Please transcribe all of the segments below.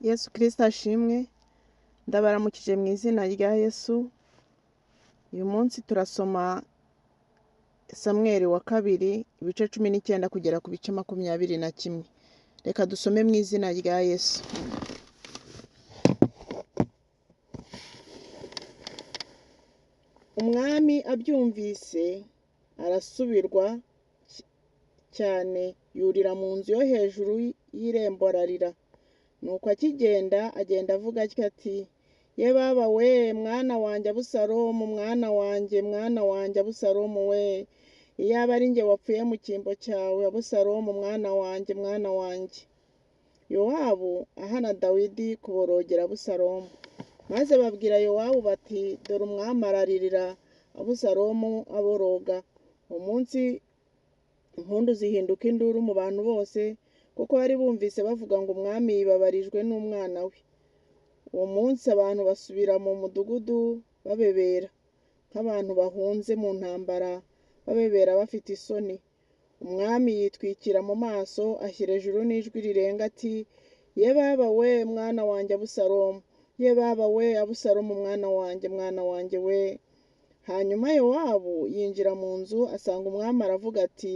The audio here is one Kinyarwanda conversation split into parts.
Yesu Kristo ashimwe, ndabaramukije mu izina rya Yesu. Uyu munsi turasoma Samweli wa kabiri ibice 19 kugera ku bice 21. Reka dusome mu izina rya Yesu. Umwami abyumvise arasubirwa cyane, yurira mu nzu yo hejuru y'irembo ararira. Nuko akigenda agenda avuga atya ati: "Ye baba we, mwana wanjye Abusalomu, mwana wanjye, mwana wanjye Abusalomu we! Iyaba ari njye wapfuye mu cyimbo cyawe, Abusalomu, mwana wanjye, mwana wanjye!" Yowabu ahana Dawidi kuborogera Abusalomu. Maze babwira Yowabu bati: "Dore umwami araririra Abusalomu aboroga." Uwo munsi impundu zihinduka induru mu bantu bose, kuko bari bumvise bavuga ngo umwami yibabarijwe n'umwana we. Uwo munsi abantu basubira mu mudugudu babebera, nk'abantu bahunze mu ntambara, babebera bafite isoni. Umwami yitwikira mu maso, ashyira hejuru n'ijwi rirenga ati: "Ye baba we, mwana wanjye Abusalomu! Ye baba we, Abusalomu, mwana wanjye, mwana wanjye we!" Hanyuma Yowabu yinjira mu nzu asanga umwami aravuga ati: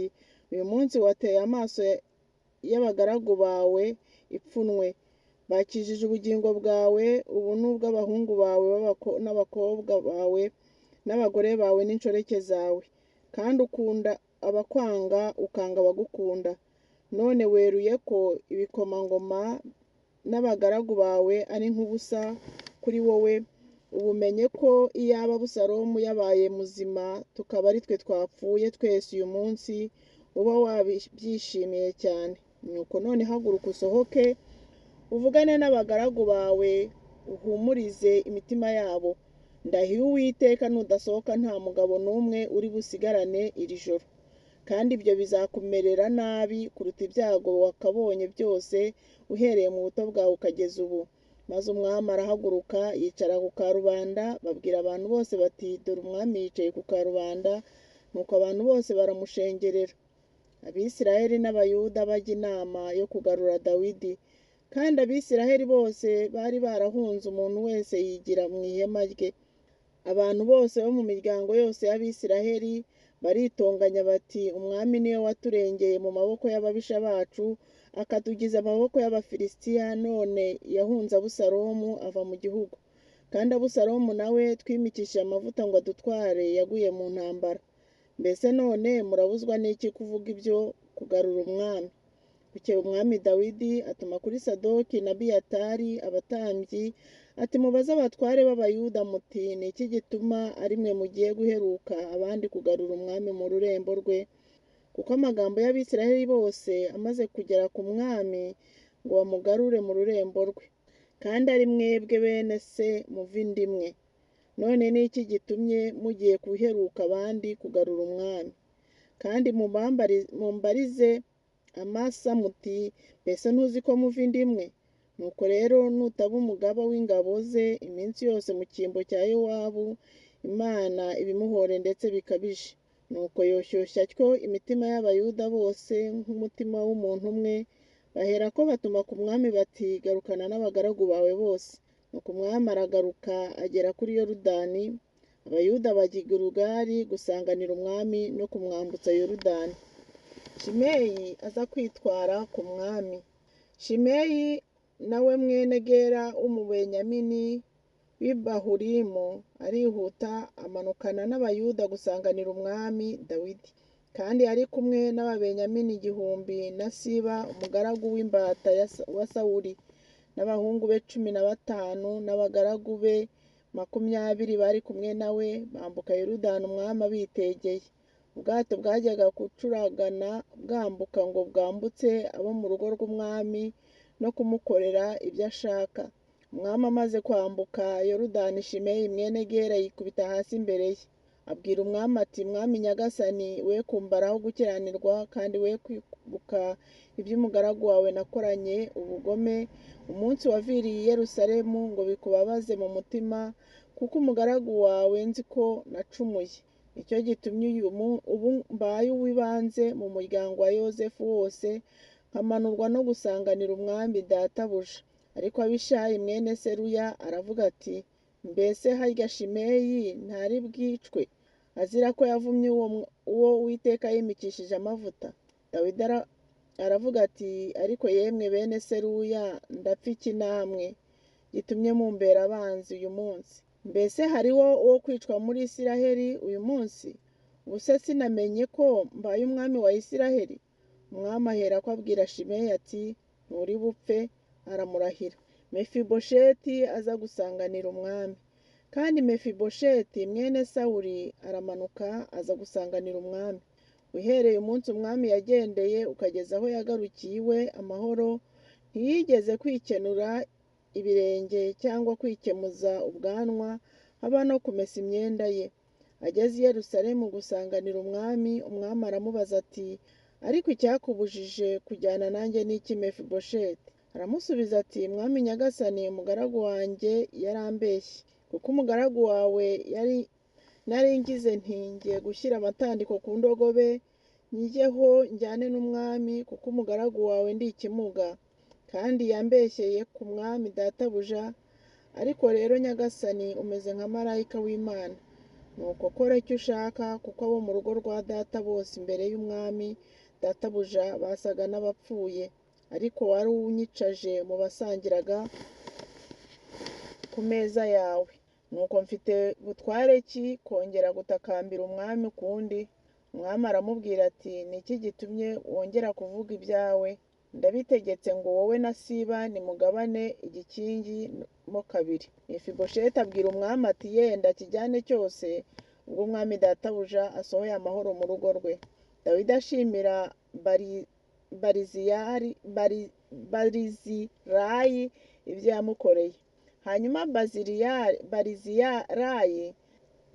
"Uyu munsi wateye amaso y'abagaragu bawe ipfunwe, bakijije ubugingo bwawe, ubu n'ubw'abahungu bawe n'abakobwa bawe n'abagore bawe n'inshoreke zawe, kandi ukunda abakwanga ukanga abagukunda. None weruye ko ibikomangoma n'abagaragu bawe ari nk'ubusa kuri wowe. Ubu umenye ko iyaba Abusalomu yabaye muzima tukaba ari twe twapfuye twese uyu munsi, uba wabyishimiye cyane. Nuko none haguruka usohoke uvugane n'abagaragu bawe, uhumurize imitima yabo. Ndahiye Uwiteka, nudasohoka nta mugabo n'umwe uri busigarane iri joro, kandi ibyo bizakumerera nabi kuruta ibyago wakabonye byose uhereye mu buto bwawe ukageza ubu." Maze umwami arahaguruka yicara ku karubanda. Babwira abantu bose bati: "Dore umwami yicaye ku karubanda." Nuko abantu bose baramushengerera. Abisiraheli n'Abayuda bajya inama yo kugarura Dawidi. Kandi Abisiraheli bose bari barahunze, umuntu wese yigira mu ihema rye. Abantu bose bo mu miryango yose y'Abisiraheli baritonganya bati: "Umwami niwe waturengeye mu maboko y'ababisha bacu, akatugiza amaboko y'Abafilisitiya, none yahunze Abusalomu ava mu gihugu. Kandi Abusalomu nawe twimikishije amavuta ngo adutware yaguye mu ntambara. Mbese none murabuzwa n'iki kuvuga ibyo kugarura umwami?" Bukeye umwami Dawidi atuma kuri Sadoki na Abiyatari abatambyi, ati: "Mubaze abatware b'Abayuda muti: Ni iki gituma ari mwe mugiye guheruka abandi kugarura umwami mu rurembo rwe? Kuko amagambo y'Abisiraheli bose amaze kugera ku mwami ngo bamugarure mu rurembo rwe, kandi ari mwebwe bene se muva inda imwe. None ni iki gitumye mugiye guheruka abandi kugarura umwami? Kandi mumbarize Amasa muti: Mbese ntuzi ko muva inda imwe? Nuko rero nutaba umugaba w'ingabo ze iminsi yose mu cyimbo cya Yowabu, Imana ibimuhore ndetse bikabije." Nuko yoshyushya atyo imitima y'Abayuda bose nk'umutima w'umuntu umwe. Baherako batuma ku mwami bati: "Garukana n'abagaragu bawe bose." Nuko umwami aragaruka agera kuri Yorudani. Abayuda bajya i Gilugari gusanganira umwami no kumwambutsa Yorudani. Shimeyi aza kwitwara ku mwami. Shimeyi nawe mwene Gera w'Umubenyamini w'i Bahurimu arihuta amanukana n'Abayuda gusanganira umwami Dawidi. Kandi yari kumwe n'Ababenyamini 1000 na Siba umugaragu w'imbata wa Sawuli, n'abahungu be 15 n'abagaragu be 20 bari kumwe nawe. Bambuka Yorudani umwami abitegeye. Ubwato bwajyaga gucuragana bwambuka ngo bwambutse abo mu rugo rw'umwami no kumukorera ibyo ashaka. Umwami amaze kwambuka Yorudani, Shimeyi mwene Gera yikubita hasi imbere ye, abwira umwami ati: "Mwami nyagasani, we kumbaraho gukiranirwa, kandi we kwibuka iby'umugaragu wawe nakoranye ubugome umunsi waviriye i Yerusalemu, ngo bikubabaze mu mutima, kuko umugaragu wawe nzi ko nacumuye. Nicyo gitumye ubu mbaye uw'ibanze mu muryango wa Yozefu wose, nkamanurwa no gusanganira umwami databuja." Ariko Abishayi mwene Seruya aravuga ati, mbese harya Shimeyi ntari bwicwe azira ko yavumye uwo Uwiteka yimikishije amavuta? Dawidi aravuga ati, ariko yemwe bene Seruya, ndapfa iki namwe gitumye mumbera abanzi uyu munsi? Mbese hariho uwo kwicwa muri Isiraheli uyu munsi? Ubuse sinamenye ko mbaye umwami wa Isiraheli? Umwami aherako abwira Shimeyi ati, nturi bupfe. Aramurahira. Mefibosheti aza gusanganira umwami. Kandi Mefibosheti mwene Sawuli aramanuka aza gusanganira umwami. Uhereye umunsi umwami yagendeye ukageza aho yagarukiye iwe amahoro, ntiyigeze kwikenura ibirenge cyangwa kwikemuza ubwanwa, haba no kumesa imyenda ye. Ageze i Yerusalemu gusanganira umwami, umwami aramubaza ati, ariko icyakubujije kujyana nanjye ni iki, Mefibosheti? Aramusubiza ati, mwami nyagasani, umugaragu wanjye yarambeshye, kuko umugaragu wawe yari nari ngize nti, ngiye gushyira amatandiko ku ndogobe njyeho njyane n'umwami, kuko umugaragu wawe ndi ikimuga, kandi yambeshyeye ku mwami databuja. Ariko rero nyagasani, umeze nka marayika w'Imana, nuko kora icyo ushaka, kuko abo mu rugo rwa data bose imbere y'umwami databuja basaga n'abapfuye, ariko wari unyicaje mu basangiraga ku meza yawe. Nuko mfite butware ki kongera gutakambira umwami ukundi? Umwami aramubwira ati, ni iki gitumye wongera kuvuga ibyawe? Ndabitegetse ngo wowe na Siba nimugabane igikingi mo kabiri. Mefibosheti abwira umwami ati, yenda kijyane cyose, ubwo umwami databuja asohoye amahoro mu rugo rwe. Dawidi ashimira Barizirayi ibyo yamukoreye. Hanyuma Barizirayi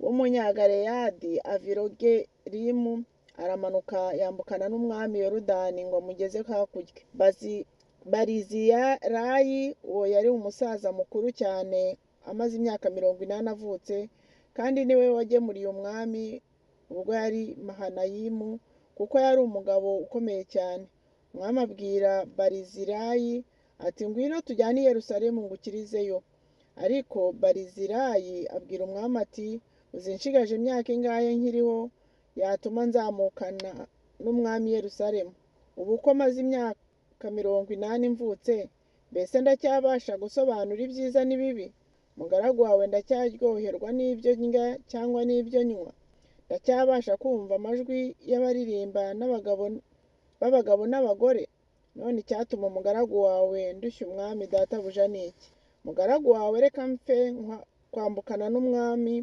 w'Umunyagaleyadi ava i Rogelimu aramanuka yambukana n'umwami Yorodani ngo amugeze hakurya. Barizirayi uwo yari umusaza mukuru cyane, amaze imyaka 80 avutse, kandi niwe wagemuriye umwami ubwo yari Mahanayimu, kuko yari umugabo ukomeye cyane. Umwami abwira Barizirayi ati, ngwino tujyane i Yerusalemu ngukirizeyo. Ariko Barizirayi abwira umwami ati, uzinshigaje imyaka ingahe nkiriho yatuma nzamukana n'umwami i Yerusalemu? Ubu ko maze imyaka 80 mvutse, mbese ndacyabasha gusobanura ibyiza n'ibibi? Umugaragu wawe ndacyaryoherwa n'ibyo ndya cyangwa n'ibyo nywa? Ndacyabasha kumva amajwi y'abaririmba b'abagabo n'abagore? None icyatuma umugaragu wawe ndushya umwami databuja ni iki? Umugaragu wawe reka mpfe kwambukana n'umwami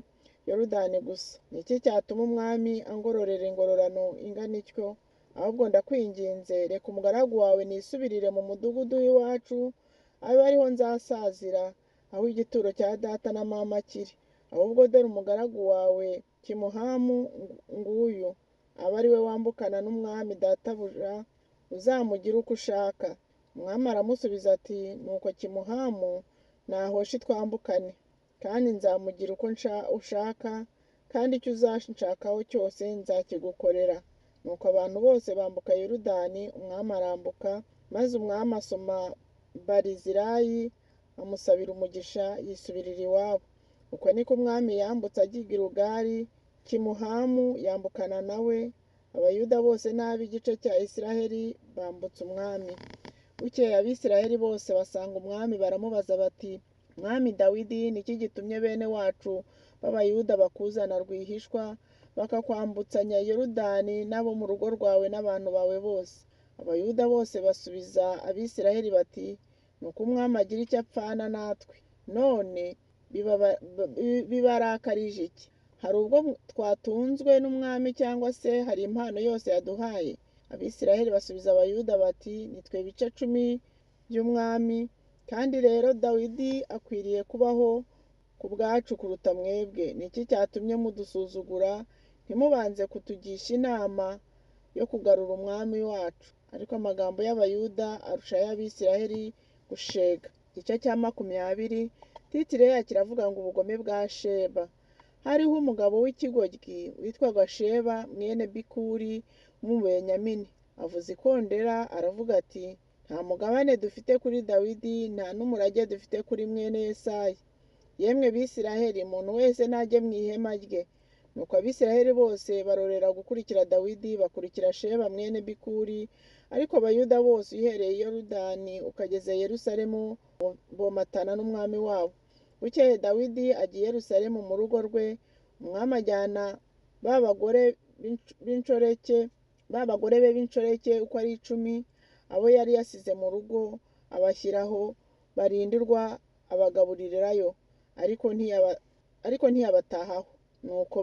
Yorodani gusa. Ni iki cyatuma umwami angororera ingororano ingana ityo? Ahubwo ndakwinginze, reka umugaragu wawe nisubirire mu mudugudu w'iwacu, abe ariho nzasazira, aho igituro cya data na mama kiri. Ahubwo dore umugaragu wawe Kimuhamu nguyu, abe ari we wambukana n'umwami databuja, uzamugire uko ushaka. Umwami aramusubiza ati, nuko Kimuhamu nahoshe twambukane, kandi nzamugira uko ushaka, kandi icyo uzanshakaho cyose nzakigukorera. Nuko abantu bose bambuka Yorodani, umwami arambuka, maze umwami asoma Barizirayi amusabira umugisha, yisubirira iwabo. Uko niko umwami yambutse ajya i Gilugali, Kimuhamu yambukana nawe, Abayuda bose n'ab'igice cya Isiraheli bambutse umwami. Bukeye Abisiraheli bose basanga umwami baramubaza bati, Mwami Dawidi, ni iki gitumye bene wacu b'Abayuda bakuzana rwihishwa, bakakwambutsanya Yorodani n'abo mu rugo rwawe n'abantu bawe bose? Abayuda bose basubiza Abisiraheli bati, nuko umwami agira icyo apfana natwe. None bibarakarije iki? Hari ubwo twatunzwe n'umwami cyangwa se hari impano yose yaduhaye? Abisiraheli basubiza Abayuda bati, nitwe bice 10 by'umwami, kandi rero Dawidi akwiriye kubaho ku bwacu kuruta mwebwe. Ni iki cyatumye mudusuzugura, ntimubanze kutugisha inama yo kugarura umwami wacu? Ariko amagambo y'Abayuda arusha ay'Abisiraheli gushega. Igice cya 20, titire yacyo kiravuga ngo ubugome bwa Sheba. Hariho umugabo w'ikigoryi witwaga Sheba mwene Bikuri w'Umubenyamini. Avuza ikondera aravuga ati, Nta mugabane dufite kuri Dawidi, nta n'umurage dufite kuri mwene Yesayi. Yemwe Bisiraheli, umuntu wese najye mu ihema rye. Nuko Abisiraheli bose barorera gukurikira Dawidi, bakurikira Sheba mwene Bikuri. Ariko Abayuda bose uhereye i Yorodani ukageza i Yerusalemu bomatana n'umwami wabo. Bukeye Dawidi ajya i Yerusalemu mu rugo rwe, umwami ajyana ba bagore b'inshoreke, ba bagore be b'inshoreke uko ari 10, abo yari yasize mu rugo, abashyiraho barindirwa, abagaburirirayo, ariko ntiyabatahaho. Nuko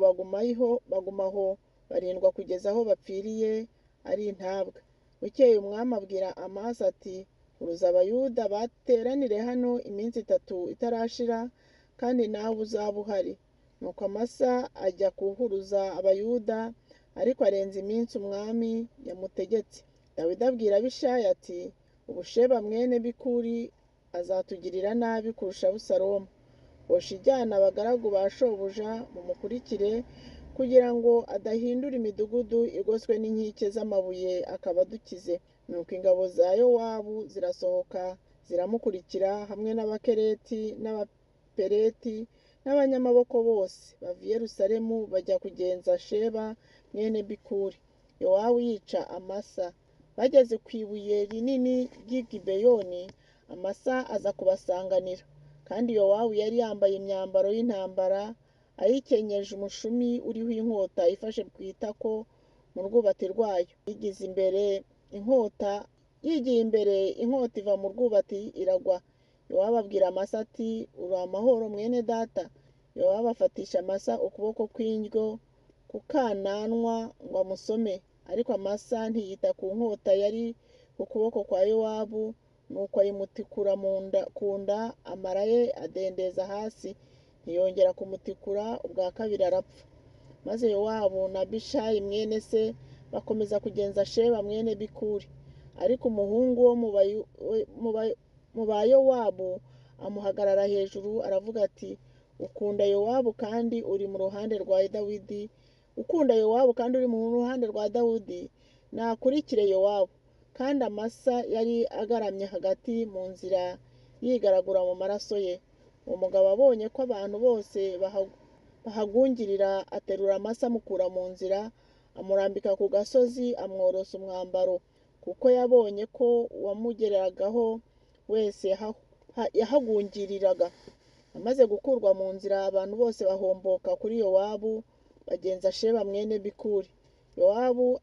bagumaho barindwa kugeza aho bapfiriye ari intabwa. Bukeye umwami abwira Amasa ati: Huruza Abayuda bateranire hano iminsi 3 itarashira, kandi nawe uzaba uhari. Nuko Amasa ajya guhuruza Abayuda, ariko arenza iminsi umwami yamutegetse. Dawidi abwira Abishayi ati: Ubu Sheba mwene Bikuri azatugirira nabi kurusha Abusalomu. Hosha ijyana abagaragu ba shobuja mumukurikire, kugira ngo adahindura imidugudu igoswe n'inkike z'amabuye akaba adukize. Nuko ingabo za Yowabu zirasohoka ziramukurikira, hamwe n'Abakereti n'Abapereti n'abanyamaboko bose, bava i Yerusalemu bajya kugenza Sheba mwene Bikuri. Yowabu yica Amasa. Bageze ku ibuye rinini ry'i Gibeyoni, Amasa aza kubasanganira. Kandi Yowabu yari yambaye imyambaro y'intambara, ayikenyeje umushumi uriho inkota ifashe ku itako mu rwubati rwayo. Yigiye imbere inkota iva mu rwubati iragwa. Yowabu abwira Amasa ati: Uri amahoro mwene data? Yowabu afatisha Amasa ukuboko kw'indyo ku kananwa ngo amusome, ariko Amasa ntiyita ku nkota yari ku kuboko kwa Yowabu, nuko ayimutikura ku nda, amara ye adendeza hasi, ntiyongera kumutikura ubwa kabiri arapfa. Maze Yowabu na Abishayi mwene se bakomeza kugenza Sheba mwene Bikuri. Ariko umuhungu wo mu ba Yowabu amuhagarara hejuru aravuga ati: Ukunda Yowabu kandi uri mu ruhande rwa Dawidi, ukunda Yowabu kandi uri mu ruhande rwa Dawidi, nakurikire Yowabu. Kandi Amasa yari agaramye hagati mu nzira yigaragura mu maraso ye. Uwo mugabo abonye ko abantu bose bahagungirira, aterura Amasa amukura mu nzira, amurambika ku gasozi, amworosa umwambaro, kuko yabonye ko uwamugeragaho wese yahagungiriraga. Amaze gukurwa mu nzira, abantu bose bahomboka kuri Yowabu, bagenza Sheba mwene Bikuri. Yowabu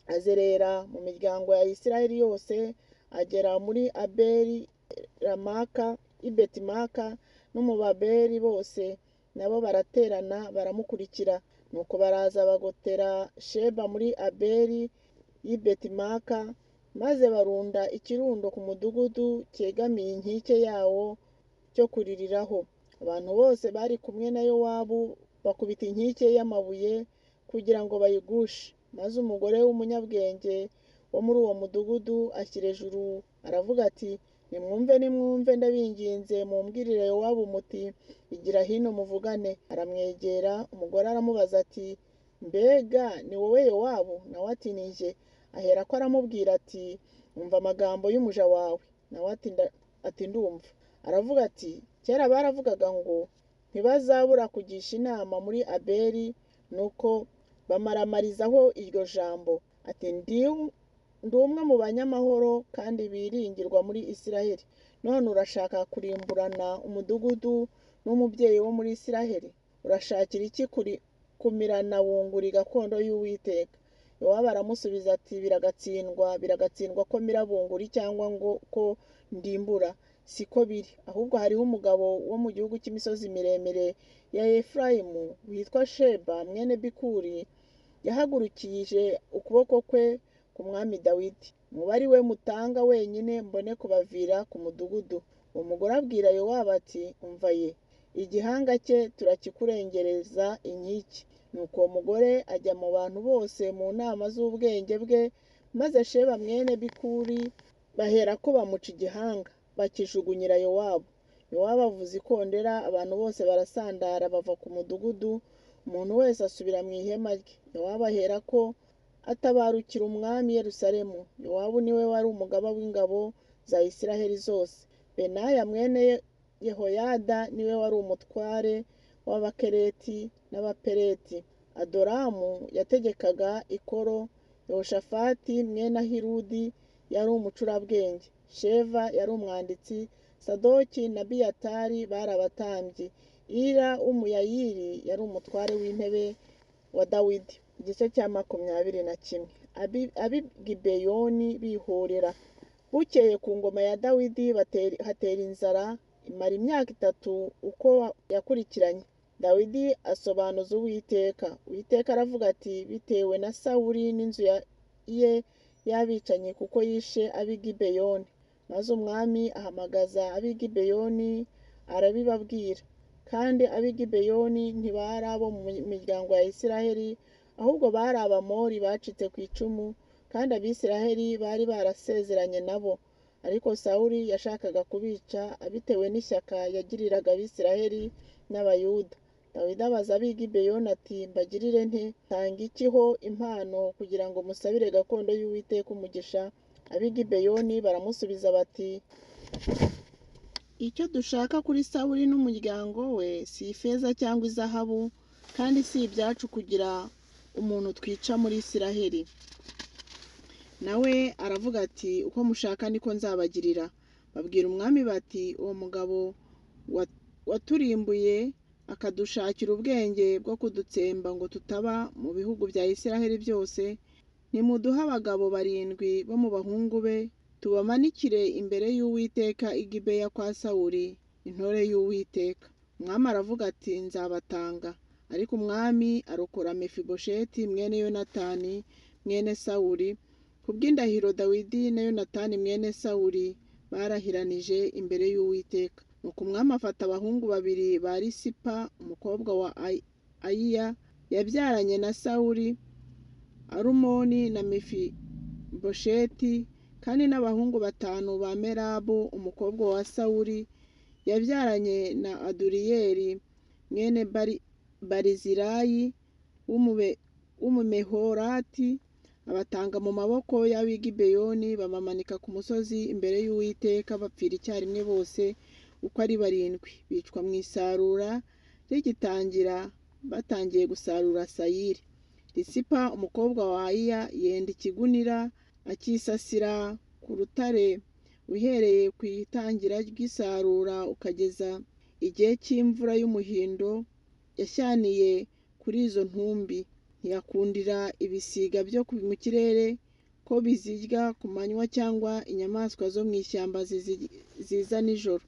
azerera mu miryango ya Isiraheli yose, agera muri Abeli Ramaka i Betimaka no mu Babeli bose, nabo baraterana baramukurikira. Nuko baraza bagotera Sheba muri Abeli y'i Betimaka, maze barunda ikirundo ku mudugudu cyegamiye inkike yawo cyo kuririraho. Abantu bose bari kumwe na Yowabu bakubita inkike y'amabuye kugira ngo bayigushe. Maze umugore w'umunyabwenge wo muri uwo mudugudu ashyira ejuru aravuga ati: Nimwumve, nimwumve, ndabinginze, mumbwirire Yowabu muti: Igira hino muvugane. Aramwegera, umugore aramubaza ati: Mbega ni wowe Yowabu? Nawe ati: Ni jye. Aherako aramubwira ati: Umva amagambo y'umuja wawe. Nawe ati: Ndumva. Aravuga ati: Kera baravugaga ngo ntibazabura kugisha inama muri Abeli, nuko bamaramarizaho iryo jambo. Ati: Ndi umwe mu banyamahoro kandi biringirwa muri Isiraheli, none urashaka kurimburana umudugudu n'umubyeyi wo muri Isiraheli? Urashakira iki kumirana bunguri gakondo y'Uwiteka? Yowabu aramusubiza ati: Biragatsindwa, biragatsindwa ko mirabunguri cyangwa ngo ko ndimbura. Siko biri, ahubwo hariho umugabo wo mu gihugu cy'imisozi miremire ya Efurayimu witwa Sheba mwene Bikuri, yahagurukije ukuboko kwe ku mwami Dawidi. Mube ari we mutanga wenyine, mbone kubavira ku mudugudu. Uwo mugore abwira Yowabu ati: Umva ye, igihanga cye turakikurengereza inkike. Nuko uwo mugore ajya mu bantu bose mu nama z'ubwenge bwe, maze Sheba mwene Bikuri baherako bamuca igihanga, bakijugunyira Yowabu. Yowabu avuza ikondera, abantu bose barasandara bava ku mudugudu, umuntu wese asubira mu ihema rye. Yowabu aherako atabarukira umwami Yerusalemu. Yowabu niwe wari umugaba w'ingabo za Isiraheli zose. Benaya mwene Yehoyada niwe wari umutware w'Abakereti n'Abapereti. Adoramu yategekaga ikoro. Yehoshafati mwene Ahiludi yari umucurabwenge. Sheva yari umwanditsi. Sadoki na Biyatari bari abatambyi. Ira w'Umuyayiri yari umutware w'intebe wa Dawidi. Igice cya 21. Ab'i Gibeyoni bihorera. Bukeye ku ngoma ya Dawidi hatera inzara imara imyaka 3 uko yakurikiranye. Dawidi asobanuza Uwiteka. Uwiteka aravuga ati, bitewe na Sawuli n'inzu ye y'abicanyi, kuko yishe ab'i Gibeyoni. Maze umwami ahamagaza ab'i Gibeyoni arabibabwira. Kandi ab'i Gibeyoni ntibari abo mu miryango ya Isiraheli, ahubwo bari Abamori bacitse ku icumu, kandi Abisiraheli bari barasezeranye nabo. Ariko Sawuli yashakaga kubica abitewe n'ishyaka yagiriraga Abisiraheli n'Abayuda. Dawidi abaza ab'i Gibeyoni ati, mbagirire nte? Tanga iki ho impano kugira ngo musabire gakondo y'Uwiteka umugisha? Ab'i Gibeyoni baramusubiza bati, icyo dushaka kuri Sawuli n'umuryango we si ifeza cyangwa izahabu, kandi si ibyacu kugira umuntu twica muri Isiraheli. Nawe aravuga ati, uko mushaka niko nzabagirira. Babwira umwami bati, uwo mugabo waturimbuye akadushakira ubwenge bwo kudutsemba ngo tutaba mu bihugu bya Isiraheli byose, nimuduhe abagabo 7 bo mu bahungu be, tubamanikire imbere y'Uwiteka i Gibeya kwa Sawuli, intore y'Uwiteka. Umwami aravuga ati, nzabatanga. Ariko umwami arokora Mefibosheti mwene Yonatani mwene Sawuli, kubw'indahiro Dawidi na Yonatani mwene Sawuli barahiranije imbere y'Uwiteka. Nuko umwami afata abahungu 2 ba Risipa umukobwa wa Ayiya yabyaranye na Sawuli, Arumoni na Mefibosheti, kandi n'abahungu 5 ba Merabu umukobwa wa Sawuli yabyaranye na Aduriyeli mwene Barizirayi w'Umumehorati, abatanga mu maboko y'ab'i Gibeyoni, babamanika ku musozi imbere y'Uwiteka, bapfira icyarimwe bose uko ari 7. Bicwa mu isarura rigitangira, batangiye gusarura sayiri. Risipa umukobwa wa Ayiya yenda ikigunira akisasira ku rutare, uhereye ku itangira ry'isarura ukageza igihe cy'imvura y'umuhindo yashyaniye kuri izo ntumbi. Ntiyakundira ibisiga byo mu kirere ko bizirya ku manywa, cyangwa inyamaswa zo mu ishyamba ziza nijoro.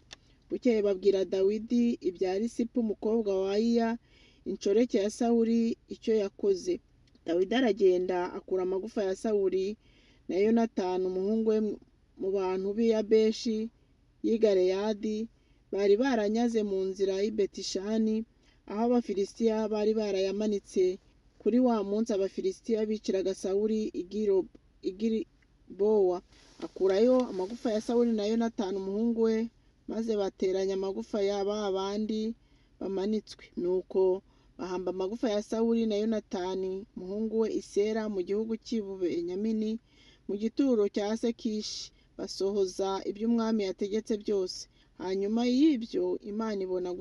Bukeye babwira Dawidi ibya Risipa umukobwa wa Ayiya inshoreke ya Sawuli icyo yakoze. Dawidi aragenda akura amagufa ya Sawuli na Yonatani umuhungu we mu bantu b'i Yabeshi y'i Galeyadi bari baranyaze mu nzira y'i Betishani, aho Abafilisitiya bari barayamanitse kuri wa munsi Abafilisitiya biciraga Sawuli i Gilibowa. Akurayo amagufa ya Sawuli na Yonatani umuhungu we, maze bateranya amagufa ya ba bandi bamanitswe. Nuko bahamba amagufa ya Sawuli na Yonatani umuhungu we i Sela mu gihugu cy'i Benyamini, mu gituro cya se Kishi, basohoza ibyo umwami yategetse byose. Hanyuma y'ibyo Imana ibona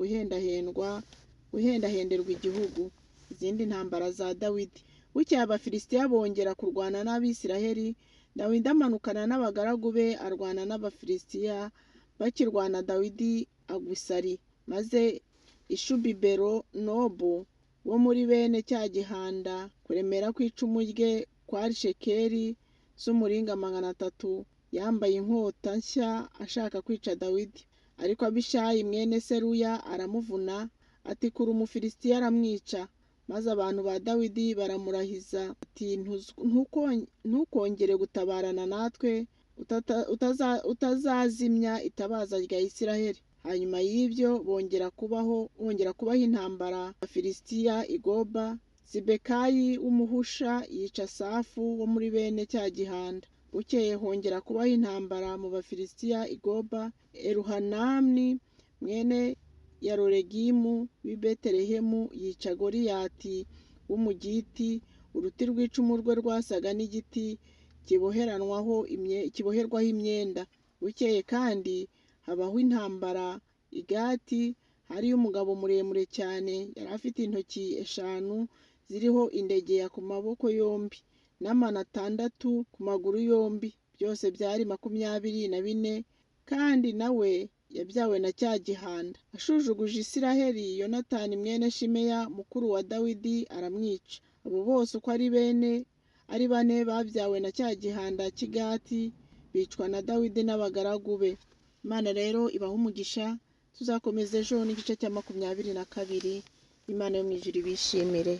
guhendahenderwa igihugu. Izindi ntambara za Dawidi. Bukeye Abafilisitiya bongera kurwana n'Abisiraheli. Dawidi amanukana n'abagaragu be arwana n'Abafilisitiya. Bakirwana Dawidi agwa isari. Maze Ishubi-Benobu wo muri bene cya gihanda, kuremera kw'icumu rye kwari shekeli z'umuringa 300, yambaye inkota nshya ashaka kwica Dawidi. Ariko Abishayi mwene Seruya aramuvuna, atikura Umufilisitiya aramwica. Maze abantu ba Dawidi baramurahiza ati, ntukongere gutabarana natwe, utazazimya itabaza rya Isiraheli. Hanyuma y'ibyo bongera kubaho intambara Abafilisitiya i Goba. Sibekayi w'Umuhusha yica Safu wo muri bene cya gihanda. Bukeye hongera kubaho intambara mu Bafilisitiya i Goba. Eruhanani mwene Yaroregimu w'i Betelehemu yica Goliyati w'Umugiti Uruti rw'icumu rwe rwasaga n'igiti kiboherwaho imyenda. Bukeye kandi habaho intambara i Gati, hariyo umugabo muremure cyane, yari afite intoki 5 ziriho indegeya ku maboko yombi, n'amano 6 ku maguru yombi, byose byari 24, kandi na we yabyawe na cya gihanda. Ashujuguje Isiraheli, Yonatani mwene Shimeya mukuru wa Dawidi aramwica. Abo bose uko ari bene ari bane babyawe na cya gihanda cy'i Gati, bicwa na Dawidi n'abagaragu be. Imana rero ibahe umugisha, tuzakomeza ejo n'igice cya 22. Imana yo mu ijuru ibishimire.